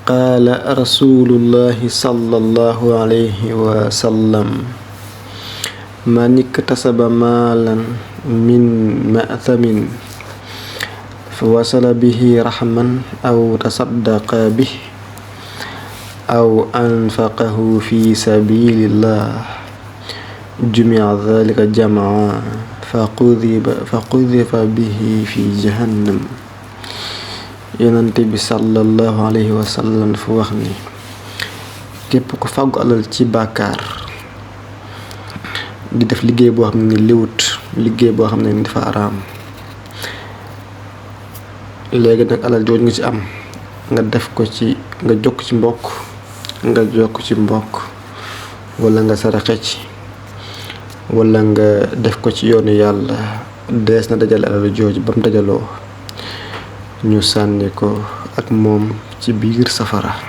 قال رسول الله صلى الله عليه وسلم من اكتسب مالا من مأثم فوصل به رحما أو تصدق به أو أنفقه في سبيل الله جمع ذلك جمعا فقذف به في جهنم. Yonent bi sallallahu alayhi wa sallam fu wax ni képp ku fàggu alal ci bàkkaar di def liggéey boo xam ne liwut liggéey boo xam ne dafa araam léegi nag alal jooju nga ci am nga def ko ci nga jokk ci mbokk wala nga saraxe ci wala nga def ko ci yoonu yàlla dees na dajale alal jooju ba mu dajaloo ñu sànni ko ak moom ci biir safara.